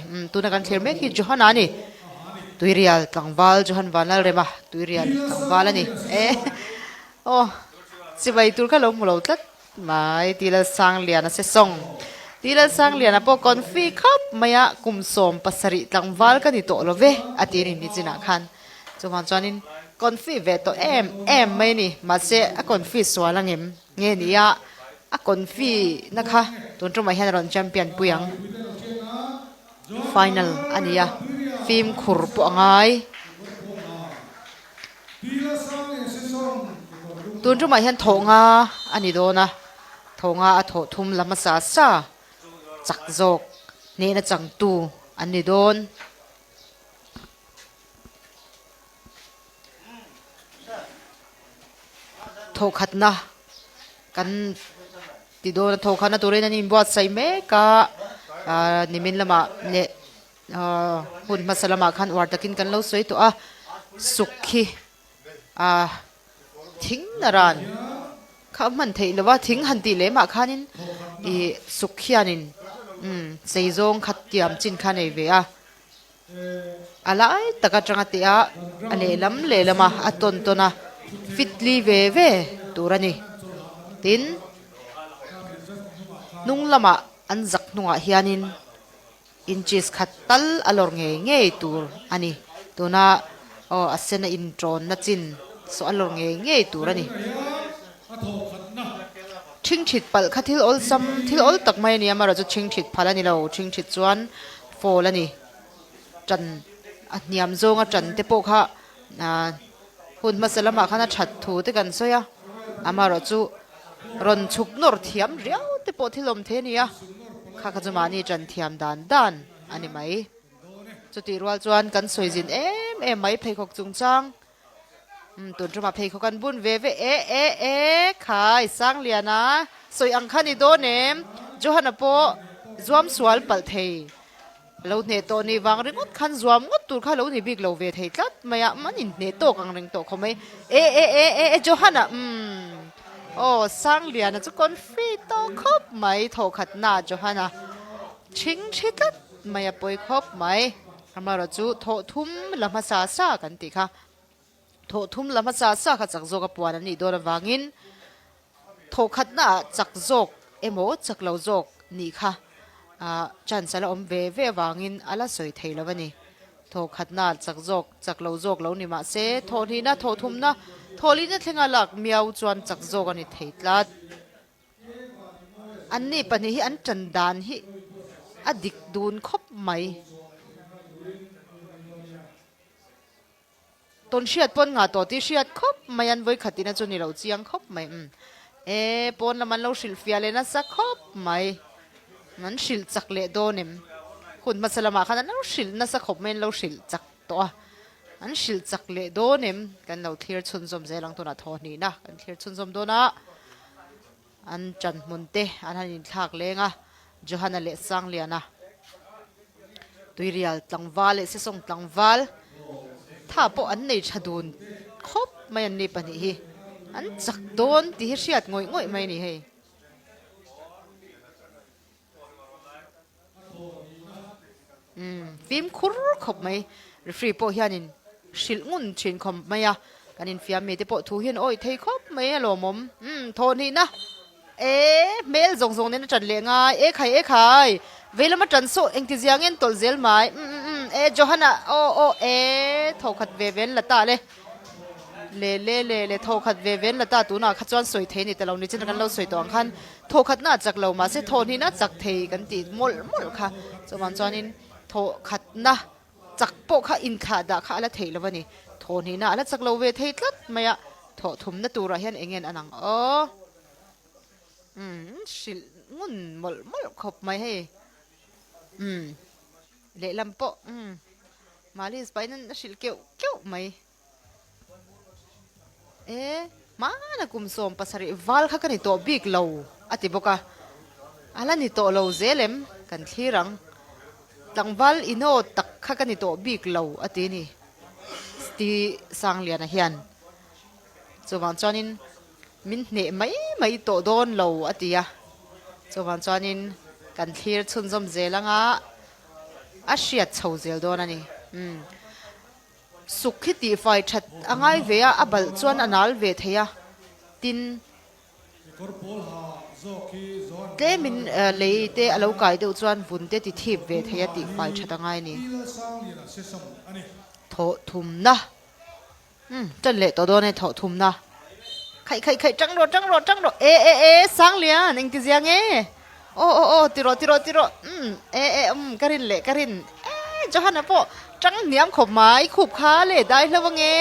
Umm tuna kan thlir mek hi Johana a ni. Tuirial tlangval Johan Vanlalrema Tuirial tlangval a ni. E aw chibai tur kha lo hmu lo tlat mai Ti Lalsangliana se sawng. Ti Lalsangliana pawh confi khawp mai a kum 70 tlangval ka ni tawh lo ve a ti a ni nichinah khan. Chuvang chuanin confi ve tawh em em mai a ni. Mahse a confi sual angem? Nge nia a confi na kha tun tumah hian a rawn champion pui ang. Final a ni a, fimkhur pawh a ngai. Tun tumah hian thawh nga a ni dawn a, thawh nga a thawh thum la hmasa sa chak zawk hnehna changtu an ni dawn. Thawhkhatna kan ti dawn a, thawhkhatna turin an inbuatsaih mek a, ahh nimin lamah leh ahh hun hmasa lamah khan uar takin kan lo sawi tawh a, suk hi ahh thing naran kha a hman theih lova thing han tih leh mah khanin ih suk hianin umm sei zawng khat tiam chin kha a nei ve a. A lai tak atanga teh a, a lehlam lehlam a, a tawn tawn a, fit li ve ve tur a ni. Tin, hnung lamah an zak hnungah hianin inches khat tal a lawr ngei ngei tur a ni. Tuna aw a sen a intawnna chin saw a lawr ngei ngei tur a ni. Ṭhingṭhit palh kha thil awlsam, thil awl tak mai a ni a, amaherawhchu ṭhingṭhit phal a ni lo. Ṭhingṭhit chuan fall a ni. Ṭan a hniam zawnga ṭan te pawh kha hun hmasa lamah khan a ṭhat thu te kan sawi a, amaherawhchu rawn chhuk nawr thiam riau te pawh thil awm thei a ni a, kha kha chu mahni ṭan thiam dan dan a ni mai. Chutih rual chuan kan sawi zin em em mai pheikhawk chungchang. Umm tun ṭumah pheikhawk an bun ve ve e e e khai Sangliana sawi ang kha ni dawn em Johana pawh zuam sual palh thei lo hneh tawh ni vang ringawt khan zuam ngawt tur kha lo ni bik lo ve thei tlat mai a an inhneh tawk ang reng tawh khawp mai e e e e e Johana umm aw Sangliana chu confi tawh khawp mai thawhkhatna Johana ṭhing ṭhi tlat mai a pawi khawp mai. Amaherawh chu thawh thum la hmasa sa kan tih kha thawh thum la hmasa sa kha chak zawk a puan an nih dawn avangin thawh khatna ah chak zawk emaw chak lo zawk nih kha chance a la awm ve ve avangin a la sawi thei lo a ni. Thawh khatna ah chak zawk chak lo zawk lo ni mah se thawh hnihna thawh thumna thawh lihna thlenga lak miau chuan chak zawk a ni thei tlat. Anni pahnih hi an tan dan hi a dik dun khawp mai. Tawn hriat pawn ngah tawh tih hriat khawp mai an vawikhat ina chu ni lo chiang khawp mai umm. E pawn lam an lo hrilh fiah leh nasa khawp mai. An hrilh chak leh dawn em? Hun hmasa lamah khan an lo hrilh nasa khawp mai an lo hrilh chak tawh a. An hrilh chak leh dawn em? Kan lo thlir chhunzawm zel ang tunah thawhhnihna kan thlir chhunzawm dawn a. An ṭan hmun te an han inthlak leng a, Johana leh Sangliana Tuirial tlangval leh Sesawng tlangval tha pawh an nei ṭha dun khawp mai an ni pahnih hi. An chak dawn tih hi hriat ngawih ngawih mai a ni hei. Umm fimkhur khawp mai referee pawh hianin hrilh ngun thin khawp mai a kan infiam mi te pawh thu hian awih thei khawp mai a lawmawm umm thawhhnihna e hmel zawng zawng nen a tan leh ngai e khai e khai vei lama tan saw engti zia nge an tawlh zel mai umm umm umm e Johana aw aw e thawkhat ve ve an la ta le. Le le le le thaw khat ve ven la ta tunah kha chuan sawi thei ni ta lo ni chin kan lo sawi tawh ang khan thaw khatna a chak lo mahse thaw hnihna a chak thei kan tih mawlh mawlh kha chuvang chuanin thaw khatna chak pawh kha inthlah dah kha a la theih lo a ni thaw hnihna a la chak lo ve thei tlat mai a thaw thumna turah hian eng nge an ang aw umm hrilh ngun mawlh mawlh khawp mai hei umm lehlam pawh umm. Malis pahin a hrilh keuh keuh mai. E, hmana kum 17 val kha ka ni tawh bik lo, a ti bawk a. A la ni tawh lo zel em? Kan thlir ang. Tlangval inaw tak kha ka ni tawh bik lo, a ti ni. Sti Sangliana hian. Chuvang chuanin min hneh mai mai tawh dawn lo, a ti a. Chuvang chuanin kan thlir chhunzawm zel anga. a hriat chho zel dawn a ni. Umm. Suk hi tihfai that a ngai ve a, a balh chuan a nal ve thei a, tin, tlemin lei te a lo kai deuh chuan vun te ti thip ve thei a tihfai that a ngai a ni. Thawh thumna. Umm, ṭan leh tawh dawn e thawh thumna. Khaih khaih khaih ṭang rawh ṭang rawh ṭang rawh e e e Sanglian engti zia nge? Aw aw aw ti rawh ti rawh ti rawh umm e e umm ka rin leh ka rin e Johana pawh ṭang hniam khawp mai khup kha le dai hlo ange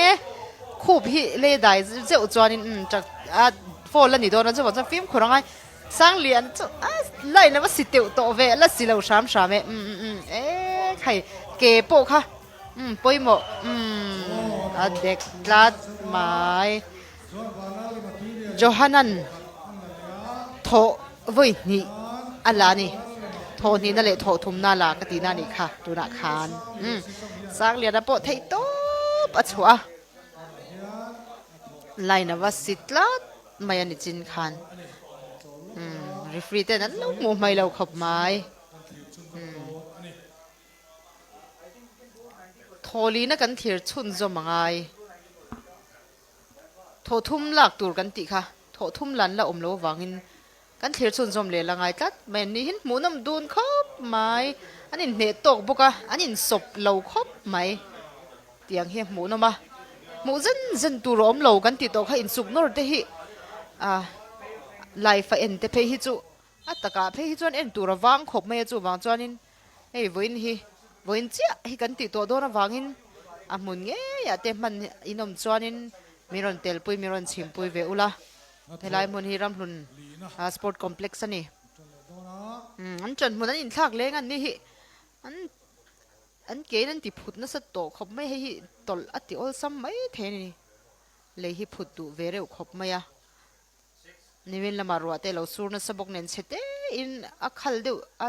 khup hi le dai zeuh chuanin umm ṭak a fall a ni dawn a chuvang chuan fimkhur angai Sanglian chu a line a va si teuh tawh ve la si lo hram hram e umm umm umm e khai ke pawh kha Umm pawimawh umm a dek tlat mai. Johanan thawh vawi hnih a la a ni. Thawh hnihna leh thawh thumna la ka tihna a nih kha tunah khan. Umm Sangliana pawh theih tawp a chhuah a. Line a va si tlat mai a ni chin khan. Umm referee ten an lo hmuh hmai lo khawp mai. Umm. Thawlina kan thlir chhunzawm a ngai. Thawhthum lak tur kan tih kha thawhthum lan la awm lo avangin kan thlir chhunzawm leh la ngai tlat mai. An ni hin hmuhnawm dun khawp mai. An inhneh tawk bawk a, an insawp lo khawp mai. Tiang hi a hmuhnawm a, hmuh zen zen tur a awm lo kan tih tawh kha insuk nawr te hi a live a en te phei hi chu A takah phei hi chuan en tur a vang khawp mai a, chuvang chuanin hei vawiin hi vawiin chiah hi kan tih tawh dawn avangin a hmun ngeiah te hman inawm chuanin min rawn telpui min rawn chhimpui ve ula, helai hmun hi Ramhlun Sport Complex a ni. Umm an ṭanhmun an inthlak leng an ni hi an an kein an ti phut nasa tawh khawp mai hei hi tawlh a ti awlsam mai thei a ni, lei hi phut duh ve reuh khawp mai a. Nimin lamah ruah te lo sur nasa bawk nen chhe te in a khal deuh a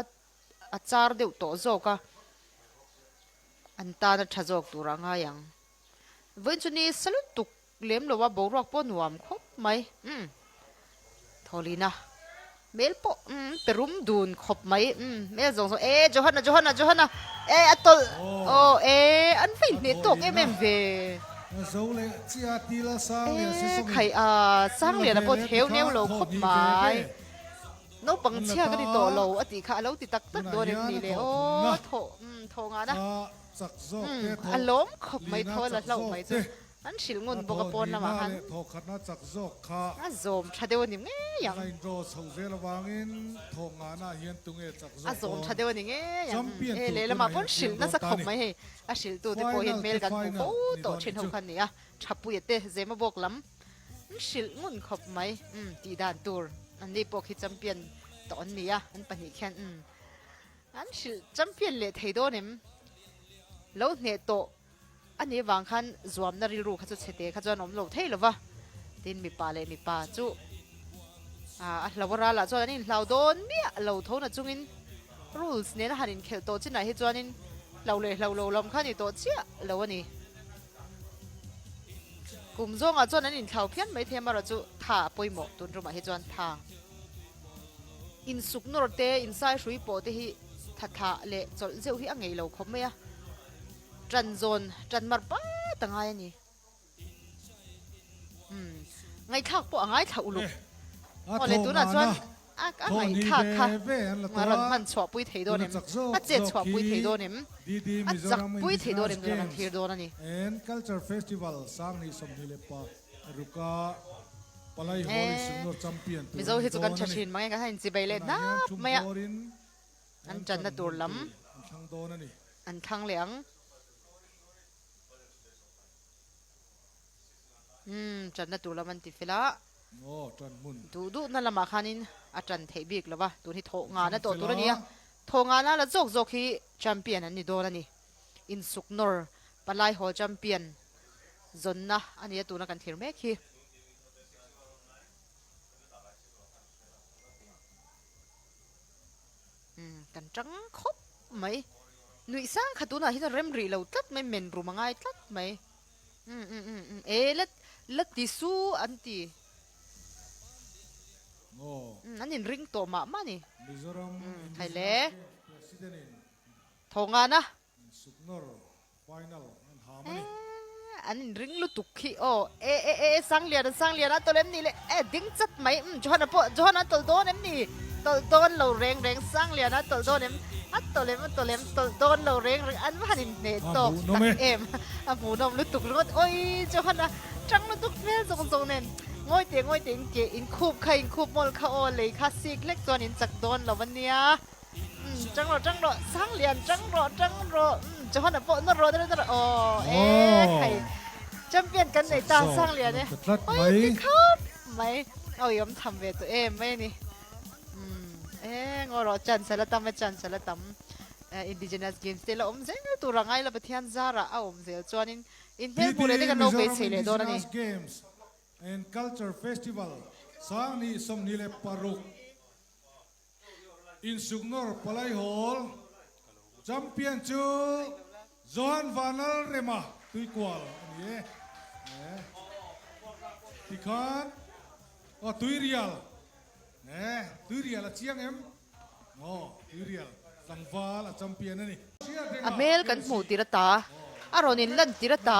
a char deuh tawh zawk a, an tan a tha zawk tur a ngai ang. Vawiin chu ni sa lutuk lem lo a boruak pawh nuam khawp mai umm Thawlina hmel pawh umm pe rum dun khawp mai umm hmel zawng zawng e Johana Johana Johana e a tawlh aw e an va inhneh tawk em em ve. E khai a Sangliana pawh theu neu lo khawp mai. Naupang chhia ka ni tawh lo a tih kha a lo ti tak tak dawn em ni le aw thawh umm thawh ngahna umm a lawm khawp mai thaw la hlauh mai chu. An hrilh ngun bawk a pawn lamah khan a zawm tha deuh a ni ngei ang. A zawm tha deuh a ni ngei ang. E lehlamah pawn hrilh nasa khawp mai hei. A hrilhtute pawh hian hmel kan hmu fo tawh thin ho kha a ni a. Thapuia te Zema bawk lam an hrilh ngun khawp mai. Umm tih dan tur an ni pawh khi champion tawh an ni a an pahnih khian umm an hrilh champion leh thei dawn em? Lo hneh tawh. A nih vang khan zuamna rilru kha chu chhete kha chuan awm lo thei lo va, tin mipa leh mipa chu a hlo a ralah chuan an inhlau dawn miah lo tho na chungin rules nena han inkhelh tawh chinah hi chuanin hlo leh hlo lo lam kha a ni tawh chiah lo a ni. Kum zawngah chuan an inthlau phian mai thei amarawh chu tha a pawimawh tun rumah hi chuan tha insuk nawr te insai hrui pawh te hi tha thlah leh chawlh zeuh hi a ngei lo khawp mai a. Ṭan zawn ṭan mar pat a ngai a ni. Umm ngaihthlak pawh a ngaithla uluk. Aw le tunah chuan a a ngaihthlak kha a rawn hman chhuah pui thei dawn em? A chet chhuah pui thei dawn em? A chak pui thei dawn em tunah kan thlir dawn a ni. E Mizo hi chu kan ṭha ṭhin mang e kan han inchibei leh hnap mai a. An tanna tur lam an thlang leh ang. Umm tanna tur lam an ti fel a. Duh duhna lamah khanin a tan theih bik lo va, tun hi thawh ngana tawh tur a ni a. Thawh ngana la zawk zawk hi champion an ni dawn a ni. Insuk nawr palai haw champion zawnna a ni a tuna kan thlir mek hi. Umm kan tang khawp mai. Nuih sang kha tunah hian rem rih lo tlat mai, men rum a ngai tlat mai. Umm umm umm umm e la la ti su an ti. Umm an inring tawh mah mah a ni. Umm thai le. Thawngan a. Suknawr final an ham a ni. An inring lutuk khi aw. E e e e Sanglian an Sanglian a tawlh em ni le? E ding chat mai umm Johana pawh Johana a tawlh dawn em ni? Tawlh dawn lo reng reng Sanglian a tawlh dawn em? A tawlh em a tawlh em tawlh dawn lo reng reng an va han inhneh tawk tak em a hmuhnawm lutuk ringawt awi Johana tang lutuk hmel zawng zawng nen ngawi teh ngawi teh in ke in khup kha in khup mawlh kha aw lei kha sik hlek chuan in chak dawn lo ania. Umm tang rawh tang rawh Sanglian tang rawh tang rawh umm Johana pawh nawr rawh nawr rawh aw e khai champion kan nei ta Sanglian e oi ti khawp mai awi awm tham ve tawh em mai ani umm e ngaw rawh chance a la tam e chance a la tam indigenous games te la awm zel tur a ngai la Pathian zarah a awm zel chuanin in hmel hmuh leh te kan lo beisei leh dawn ani. And Culture Festival Sangni 26 Insuknawr Palai Hall Champion chu Johan Vanlalrema Tuikual a ni e. Tikhan aw Tuirial e Tuirial a chiang em? Aw Tuirial tlangval a champion a ni. A hmel kan hmuh tir ata, a rawn inlan tir ata,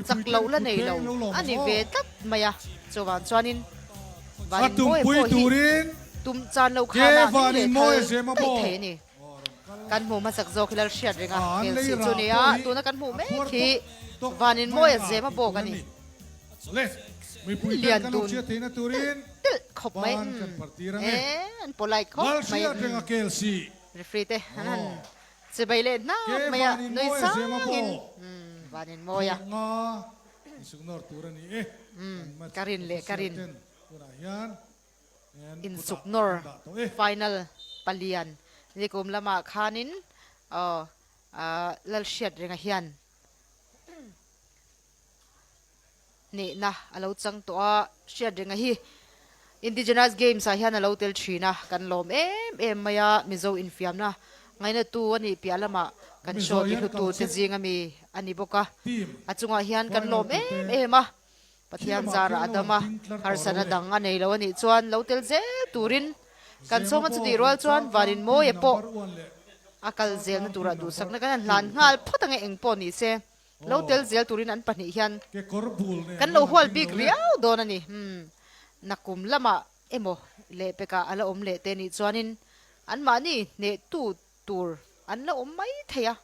chak loh la nei lo a ni ve tlat mai a. Chuvang chuanin Vaninmawia pawh hi tum chan lo khana min leh thal daih thei a ni. Kan hmuh hmasak zawk hi Lalhriat renga hmel chih chu a ni a, tuna kan hmuh mek hi Vaninmawia zema bawk a ni. Lian dun telh telh khawp mai, umm, e an polite khawp mai, umm. Referee te an han che bai leh hnap mai a, nui sangin van in mawi a. Umm ka rin leh ka rin. Insuk nawr final palian nikum lamah khanin aw Lalhriat renga hian hnehna a lo chang tawh a, hriat renga hi Indigenous Games ah hian a lo tel thin a, kan lawm em em mai a, Mizo infiamna ngainatu a nih piah lamah kan show tihlutu te zing ami a ni bawk a, a chungah hian kan lawm em em a, Pathian zarah a dam a, harsatna dang a nei lo a nih chuan lo tel zel turin kan sawm a chutih rual chuan Vaninmawia pawh a kal zelna turah duhsakna kan han hlan nghal phawt ang e engpawh ni se. Lo tel zel turin an pahnih hian kan lo hual bik riau dawn a ni. Umm, nakum lamah emaw leh pekah a la awm leh te nih chuanin anmahni hnehtu tur an la awm mai thei a,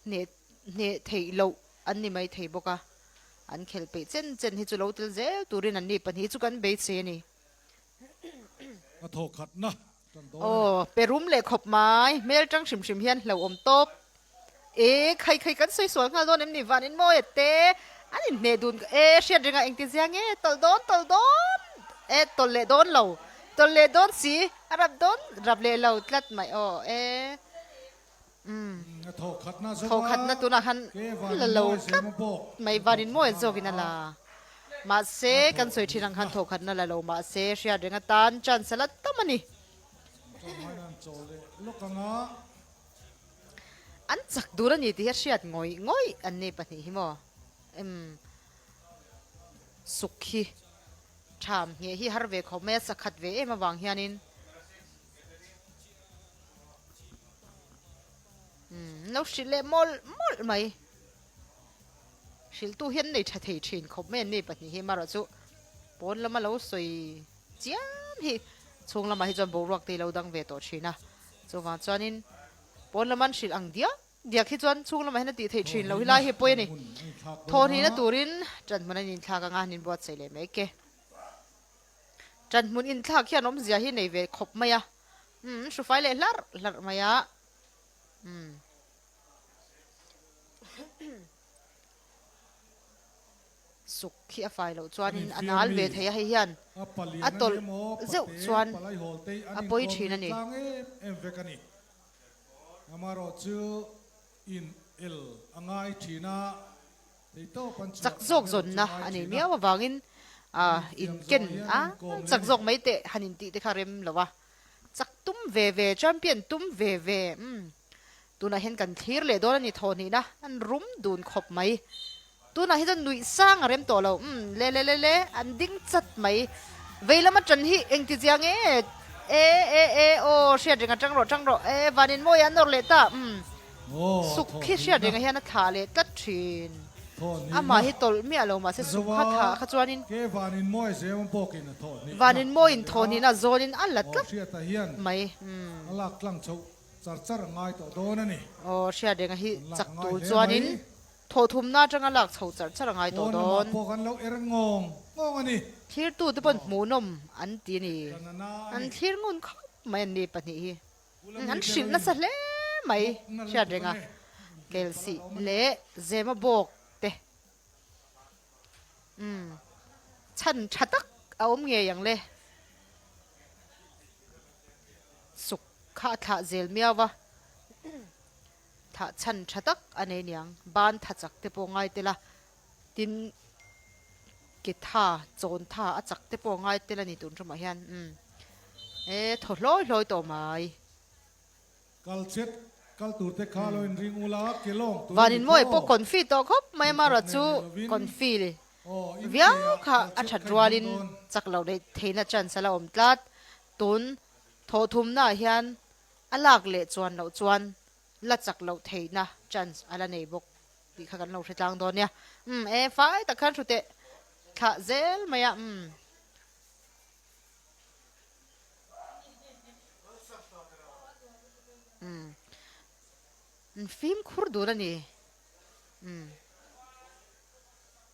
hneh hneh theih loh an ni mai thei bawk a. An khelh peih chen chen hi chu lo tel zel turin anni pahnih chu kan beisei a ni. A thawk khatna tan dawn a ni. Aw, pe rum leh khawp mai, hmel tang hrim hrim hian hlauhawm tawp. E, khai khai kan sawi sual nghal dawn em ni? Van in mawi a te, an inhneh dun e, hriat ringah engti zia nge? Tawlh dawn, tawlh dawn, e, tawlh leh dawn lo, tawlh leh dawn si, a rap dawn, rap leh lo tlat mai aw, e, umm, Thawh khatna tunah khan la lo tlat mai, van in mawi a zawkin a la, mahse, kan sawi thin ang khan thawh khatna la lo mahse, hriat reng atan chance a la tam a ni. An chak dur a ni tih hi a hriat ngawih ngawih an ni pahnih hi maw? Umm suk hi tham ngheh hi har ve khawp mai a, sakhat ve em avang hianin umm lo hrilh leh mawlh mawlh mai. Hrilhtu hi an nei tha thei thin khawp mai an ni pahnih hi amaherawh chu pawn lama lo sawi chiam hi chhung lamah hi chuan boruak te hi lo dang ve tawh thin a. Chuvang chuanin pawn lam an hrilh ang diak diak hi chuan chhung lamah hian a tih theih thin lo hi lai hi pawi a ni. Thawhnihna turin ṭanhmun an inthlak anga an inbuatsaih leh mek e. Ṭanhmun inthlak hian awmzia hi nei ve khawp mai a, umm hrufai leh hlarh hlarh mai a, umm. Suk khi a fai loh chuanin a nal ve thei a, hei hian a tawlh zeuh chuan a pawi thin a ni. Chak zawk zawnna a nei miau avangin in ken a, chak zawk mai teh han intih te kha rem lo a, chak tum ve ve, champion tum ve ve, umm. Tunah hian kan thlir leh dawn a ni thawhnihna an rum dun khawp mai. Tunah hi chuan nuih sang a rem tawh lo. Umm le le le le an ding chat mai. Vei lama tan hi engti zia nge? E e e aw hriat reng a tang rawh tang rawh e vanin mawi an nawr leh ta. Umm. Suk khi hriat rengah hian a thlah leh tlat thin. Amah hi tawlh miah lo mahse suk kha thlah kha chuanin vanin mawiin thawhnihna zawnin a la tlat mai. Aw hriat rengah hi chak tur chuanin thawhthumna atanga lak chho char char a ngai tawh dawn. Thlirtute pawn hmuhnawm an ti a ni. An thlir ngun khawp mai an ni pahnih hi. An hrilh nasa hle mai hriat reng a, Kelsih leh Zema bawk te umm chhan tha tak a awm ngei ang le. Suk kha a thlah zel miau va, thlah chhan tha tak a nei niang, ban tha chak te pawh ngai tel a, tin ke tha, chawn tha a chak te pawh ngai tel a ni tun ṭumah hian umm e thaw hlawi hlawi tawh mai. Kal chet kal tur te kha lo in ring ula ke lawng tur Vanin mawi pawh confi tawh khawp mai amarawh chu confi viau kha a that rualin chak loh leh theihna chance a la awm tlat. Tun thawhthumna ah hian a lak leh chuan loh chuan la chak loh theihna chance a la nei bawk. Tih kha kan lo hre tlang dawn nia. Umm e fai tak khan hruteh thlah zel mai a umm. Umm an fimkhur dun a ni. Umm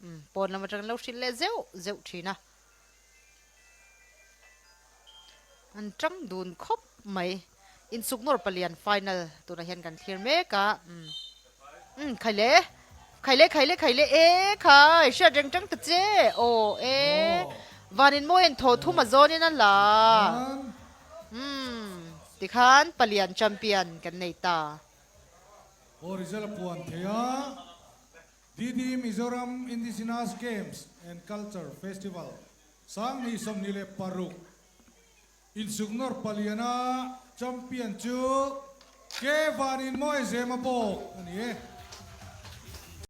umm pawn lam atang lo hrilh leh zeuh zeuh thin a. An tang dun khawp mai. Insuknawr palian final tunah hian kan thlir mek a. Umm umm khaile khaile khaile khaile e khai hriat reng tang ta che aw e vanin mawi an thaw thum a zawnin a la umm tikhan palian champion kan nei ta. Aw result a puan thei a. DD Mizoram Indigenous Games and Culture Festival 26 Insuknawr paliana champion chu K Vaninmawi Zema bawk a ni e.